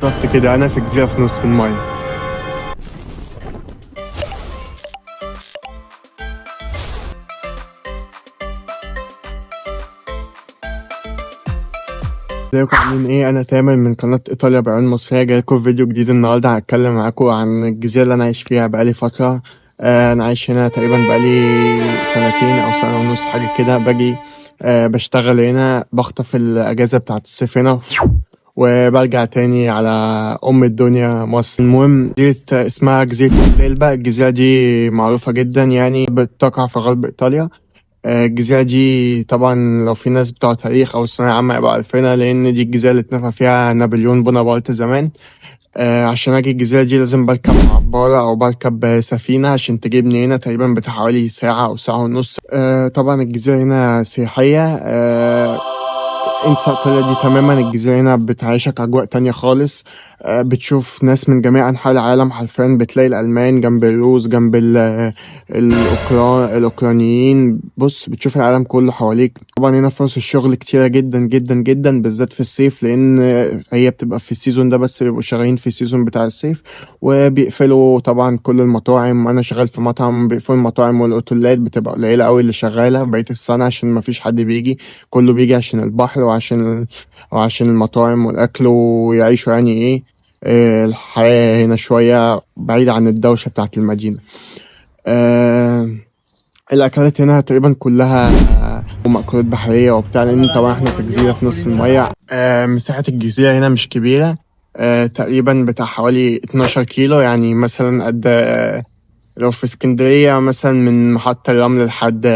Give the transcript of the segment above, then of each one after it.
بالظبط كده، انا في جزيرة في نص المية. ازيكم عاملين ايه؟ انا تامر من قناة ايطاليا بعيون مصرية، جايلكم في فيديو جديد النهاردة. هتكلم معاكم عن الجزيرة اللي انا عايش فيها بقالي فترة. انا عايش هنا تقريبا بقالي سنتين او سنة ونص حاجة كده. باجي بشتغل هنا، بخطف الاجازة بتاعت الصيف هنا وبرجع تاني على ام الدنيا مصر. المهم جزيرة اسمها جزيرة إلبا، الجزيرة دي معروفة جدا، يعني بتقع في غرب ايطاليا. الجزيرة دي طبعا لو في ناس بتوع تاريخ أو ثانوية عامة يبقوا عارفينها، لأن دي الجزيرة اللي اتنفى فيها نابليون بونابرت زمان. عشان أجي الجزيرة دي لازم بركب عبارة أو بركب سفينة عشان تجيبني هنا، تقريبا بتاع حوالي ساعة أو ساعة ونص. طبعا الجزيرة هنا سياحية، انسى ايطاليا دي تماما. الجزيرة هنا بتعيشك أجواء تانية خالص. بتشوف ناس من جميع أنحاء العالم حرفيا، بتلاقي الألمان جنب الروس جنب الأوكرانيين. بص، بتشوف العالم كله حواليك. طبعا هنا فرص الشغل كتيرة جدا جدا جدا، بالذات في الصيف، لأن هي بتبقى في ال season ده بس، بيبقوا شغالين في ال season بتاع الصيف، وبيقفلوا طبعا كل المطاعم. أنا شغال في مطعم، بيقفلوا المطاعم والأوتيلات، بتبقى قليلة أوي اللي شغالة بقية السنة عشان مفيش حد بيجي، كله بيجي عشان البحر وعشان المطاعم والأكل ويعيشوا يعني إيه الحياة هنا شوية بعيدة عن الدوشة بتاعت المدينة. الأكلات هنا تقريبا كلها مأكولات بحرية وبتاع، لأن طبعا احنا في جزيرة في نص المية. مساحة الجزيرة هنا مش كبيرة، تقريبا بتاع حوالي 12 كيلو، يعني مثلا قد لو في اسكندرية مثلا من محطة الرمل لحد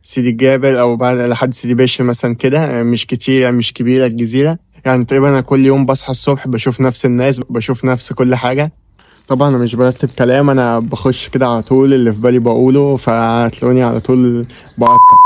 سيدي جابر أو بعد لحد سيدي بشر مثلا كده. مش كتير يعني، مش كبيرة الجزيرة. يعني تقريبا أنا كل يوم بصحى الصبح بشوف نفس الناس، بشوف نفس كل حاجة. طبعا أنا مش برتب كلام، أنا بخش كده على طول اللي في بالي بقوله، فتلاقوني على طول بقطع.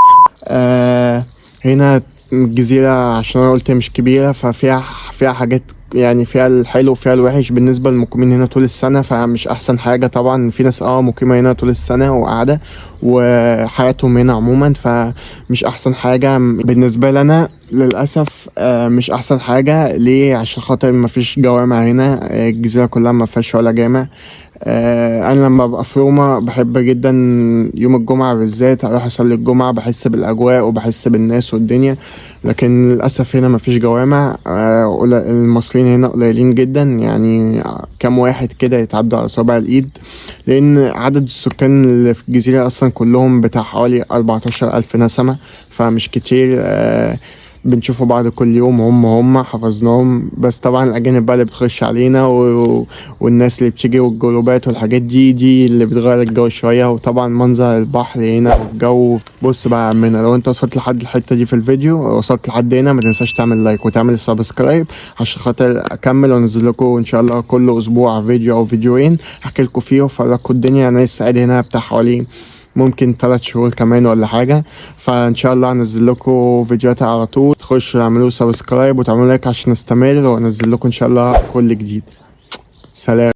هنا الجزيرة عشان أنا قلت مش كبيرة، ففيها حاجات، يعني فيها الحلو وفيها الوحش بالنسبة للمقيمين هنا طول السنة، فمش أحسن حاجة. طبعا في ناس مقيمة هنا طول السنة وقاعدة وحياتهم هنا عموما، فمش أحسن حاجة بالنسبة لنا للأسف. مش أحسن حاجة ليه؟ عشان خاطر مفيش جوامع هنا، الجزيرة كلها مفيهاش ولا جامع. انا لما ببقى في روما بحب جدا يوم الجمعة بالذات اروح اصلي الجمعة، بحس بالاجواء وبحس بالناس والدنيا. لكن للاسف هنا مفيش جوامع. المصريين هنا قليلين جدا، يعني كام واحد كده يتعدوا على صابع الايد، لان عدد السكان اللي في الجزيرة اصلا كلهم بتاع حوالي 14,000 نسمة، فمش كتير. بنشوفوا بعض كل يوم، هم حفظناهم. بس طبعا الاجانب بقى اللي بتخش علينا والناس اللي بتيجي والجروبات والحاجات دي اللي بتغير الجو شوية. وطبعا منظر البحر هنا والجو. بص بقى يا عمنا، لو انت وصلت لحد الحتة دي في الفيديو، وصلت لحد هنا، ما تنساش تعمل like وتعمل subscribe عشان خاطر اكمل وانزل لكم ان شاء الله كل اسبوع فيديو او فيديوهين احكي لكم فيه وافرجكم الدنيا. انا لسه قاعد هنا بتاع حوالي ممكن 3 شهور كمان ولا حاجة، فان شاء الله هنزل لكم فيديوهات على طول. تخشوا تعملوا subscribe وتعملوا like عشان نستمر وانزل لكم ان شاء الله كل جديد. سلام.